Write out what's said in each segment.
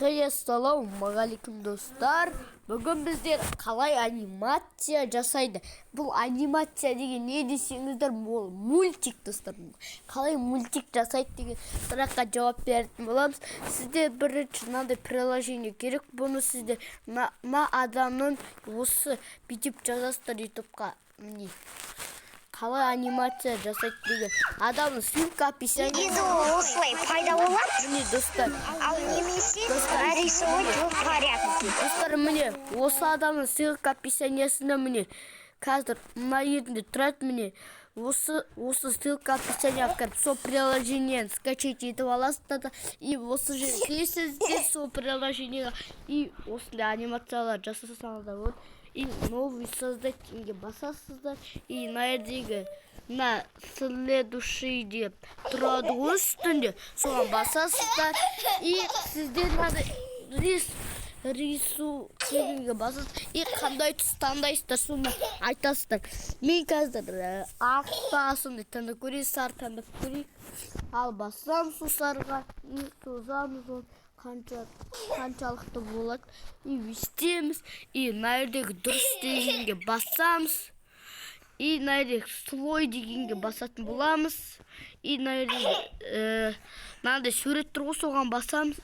Хей, ассалаумағалейкум, достар! Бүгін біздер қалай анимация жасайды. Бұл анимация деген не десеңіздер, ол мультик, достар. Қалай мультик жасайды деген сұраққа жауап беретін боламыз. Сізде бірінші мынандай приложение керек. Бұны сіздер мына адамның осы бүйтіп жазасыздар ютубқа. Міне, қалай анимация жасайды деген адамның ссылка описание. Негізі ол осылай пайда болады. Міне, достар. Ал немесе нарисовать в порядке. Достар, міне, осы адамның ссылка описаниясында, міне, қазір мына жерінде тұрады. Міне, осы ссылка описанияға кіріп, сол приложениені скачать етіп аласыздар да, и осы жерге кіресіздер сол приложениеға, и осындай анимациялар жасасаңыздар болады. И новый создать дегенге басасыздар, и мына жердегі мына следующий деп тұрады ғой үстінде, соған басасыздар. И сіздер мынандай рису дегенге басасыз, и қандай түс таңдайсыздар, соны айтасыздар. Мен қазір ақ па, сондай таңдап көрейік, сары таңдап көрейік. Ал басамыз сол сарыға и созамыз, оны қаншалықты болады, и өстеміз. И мына жердегі дұрыс дегенге басамыз, и мына жердегі слой дегенге басатын боламыз, и мына жерде мынандай сурет тұр ғой, соған басамыз.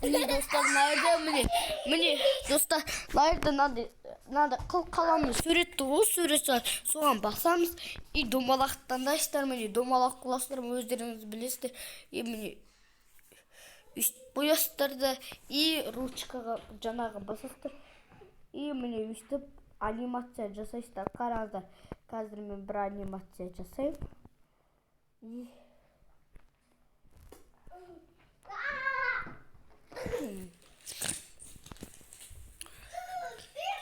Міне, достар, мына жерде, міне, достар, мына жерде мынандай қыл қаламның суреті ғой, сурет, соған басамыз. И домалақты таңдайсыздар. Міне, домалақ қыласыздар, өздеріңіз білесіздер. И міне, өйстіп қоясыздар да, и ручкаға жаңағы басасыздар, и міне, өйстіп анимация жасайсыздар. Қараңыздар, қазір мен бір анимация жасаймын. И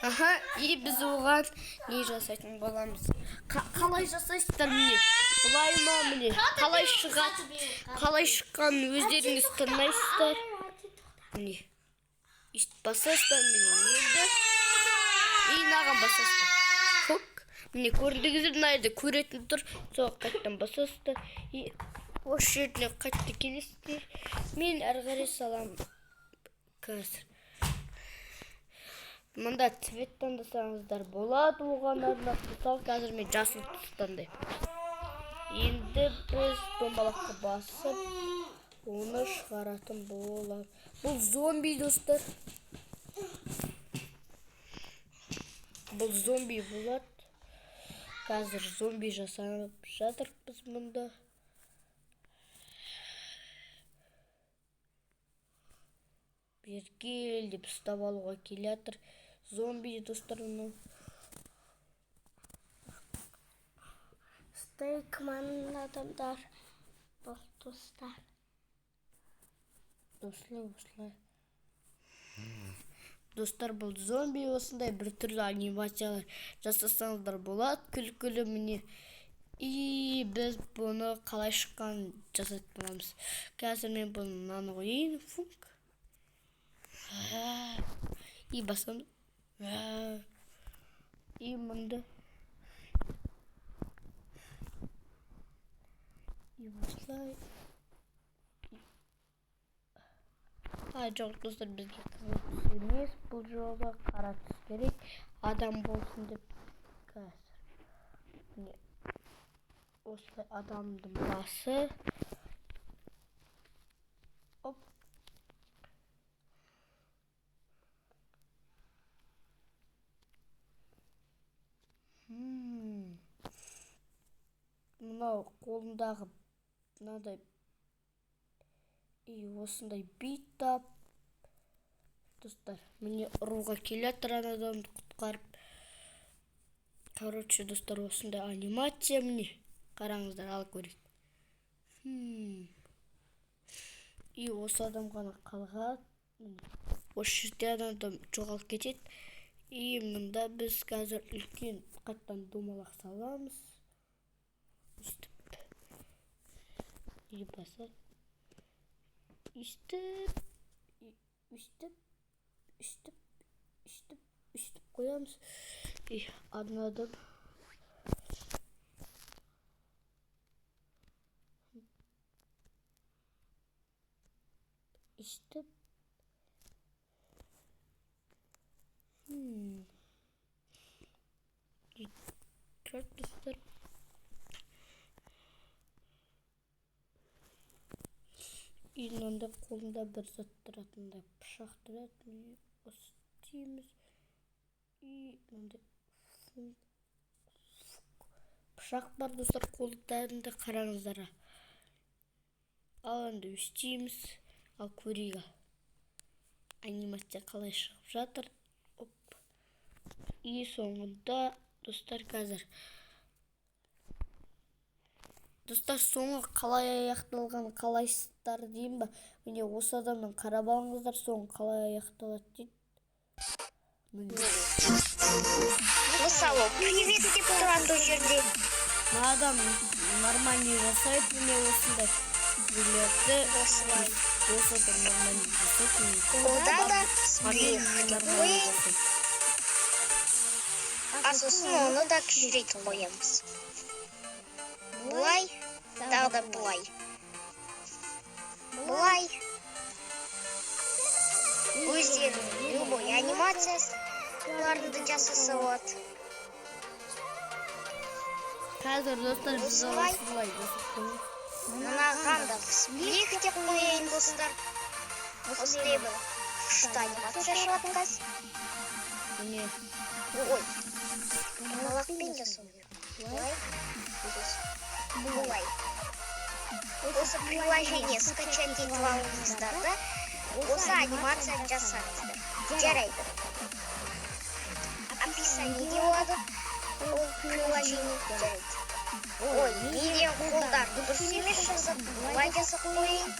аха, и біз оған не жасайтын боламыз? Қалай жасайсыздар? Міне, былай ма, міне, қалай шығады, қалай шыққанын өздеріңіз тыңдайсыздар. Міне, өйстіп басасыздар, міне, енді и мынаған басасыздар. Фук, міне, көрдіңіздер, мына жерде көретін тұр, соған қайтадан басасыздар, и осы жеріне қайтып келесіздер. Мен әрі қарай саламын. Қазір мында цвет таңдасаңыздар болады оған арнап. Мысалы, қазір мен жасыл түс таңдаймын. Енді біз домалаққа басып, оны шығаратын боламыз. Бұл зомби, достар, бұл зомби болады. Қазір зомби жасап жатырмыз мұнда. Бері кел деп ұстап алуға келе жатыр зомби, достар, мынау. Стейкман адамдар бұл, достар. Осылай, осылай, достар, бұл зомби. Осындай біртүрлі анимациялар жасасаңыздар болады, күлкілі. Міне, и біз бұны қалай шыққанын жасайтын боламыз. Қазір мен бұны мынаны қояйын, функ, и басамыз, и мында, и осылай. А, жоқ, достар, бізге қызыл түс емес, бұл жолы қара түс керек, адам болсын деп. Қазір, міне, осылай адамның басы. Оп. Мынау қолындағы мынадай, и осындай бит. Достар, міне, ұруға келе жатыр ана адамды құтқарып. Короче, достар, осындай анимация, міне, қараңыздар. Ал көрейік. И осы адам ғана қалған. Міне, осы жерде ана адам жоғалып кетеді. И мында біз қазір үлкен қайтадан домалақ саламыз өстіп, и баса өйстіп, и өйстіп, өйстіп, өйстіп, өйстіп қоямыз. И ана адам Өйстіп тұрады, достар. И мынандай қолында бір зат тұратындай пышақ тұрады. Міне, осы істейміз. И мынандай пышақ бар, достар, қолдарында, қараңыздар. Ал енді өстейміз. Ал көрейік, анимация қалай шығып жатыр. Оп. И соңында, достар, қазір, достар, соңы қалай аяқталғанын қалайсыздар деймін ба? Міне, осы адамнан қарап алыңыздар, соңы қалай аяқталады дейді. Міне. Мысалы, «Привет» деп тұрады ол жерде. Мына адам нормальный жасайды, міне, осындай жерлерді. Осылай. Осы адам нормальный жасайды, міне. Ода да «Смех» деп Нормальный қояйын. жасайды. А сосын оны да кішірейтіп қоямыз. Былай, тағы да былай. Былай. Өздерінің любой анимацияларында жасаса болады. Қазір, достар, біз Осылай. осылай жасап қоямыз. Мынаған да «Смех» деп қояйын, достар. Осындай бір күшті анимация шығады қазір. Міне. Ой, домалақпен жасау керек. Былай, сосын былай. Осы приложение скачать етіп алыңыздар да, осы анимацияны жасаңыздар. Жарайды. Описаниеде болады ол приложение. Жарайды. Ой, менен қолдар дұрыс емес жасап, былай жасап қояйын.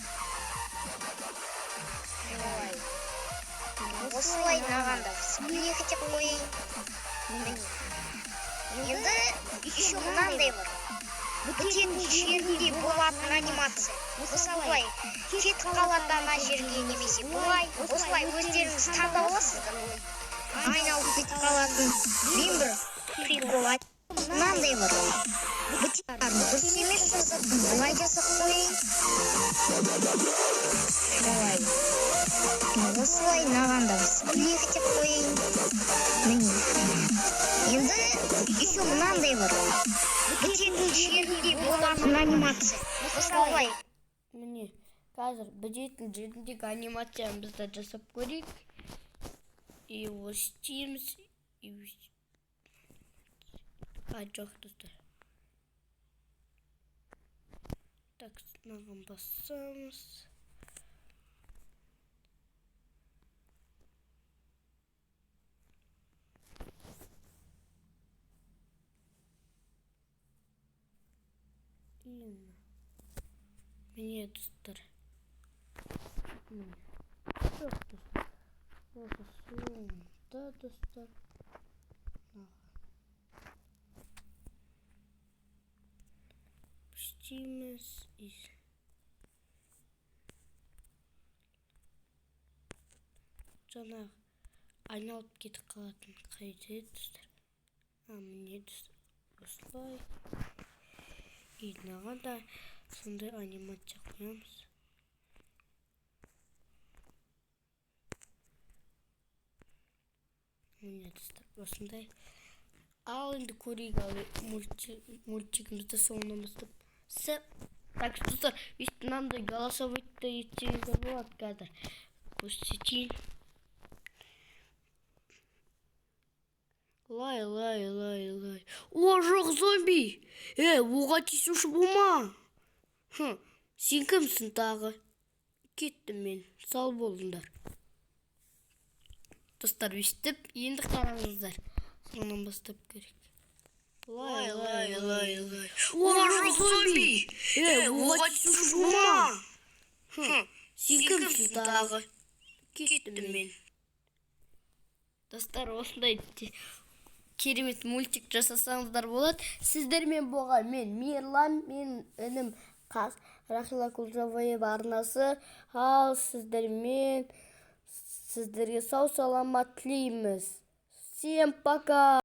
Былай. Осылай, мынаған да «Смех» деп қояйын. Міне. Енді еще мынандай бар. Бітетін жерінде болатын анимация. Мысалы, былай кетіп қалады ана жерге немесе былай, осылай өздеріңіз таңдап аласыздар. Айналып кетіп қалатын мен бір прикол мынандай бар. Дұрыс емес жасап, былай жасап қояйын. Былай. Осылай, мынаған да «Смех» деп қояйын. Міне. Енді еще мынандай бар. Бітетін жерінде болатын анимация. Осылай. Міне, қазір бітетін жеріндегі анимацияны біз де жасап көрейік. И осы істейміз. И а, жоқ, достар, так, мынаған басамыз. И міне, достар, міне. Жоқ, достар, осы соңында, достар, мынаған істейміз. И жаңағы айналып кетіп қалатын қайда еді, достар? А, міне, достар, осылай. И мынаған да сондай анимация қоямыз. Міне, достар, осындай. Ал енді көрейік. Ал мультигімізді соңынан бастап. Так, достар, өйстіп мынандай голосовой етсеңіздер болады. Қазір көрсетейін. Лай, лай, лай, лай. О, жоқ, зомби! Е, оға тиісуші болма. Хм, сен кімсің тағы? Кеттім мен. Сау болыңдар. Достар, өйстіп, енді қараңыздар. Соңынан бастап керек. Лай, лай, лай, лай. О, жоқ, зомби! Е, оға тиісуші болма. Хм, сен кімсің тағы? Кеттім мен. Достар, осындай керемет мультик жасасаңыздар болады. Сіздермен болған мен, Мирлан, мен інім Қаз, Рахила Кулжабаева арнасы. Ал сіздермен, сіздерге сау саламат тілейміз. Всем пока!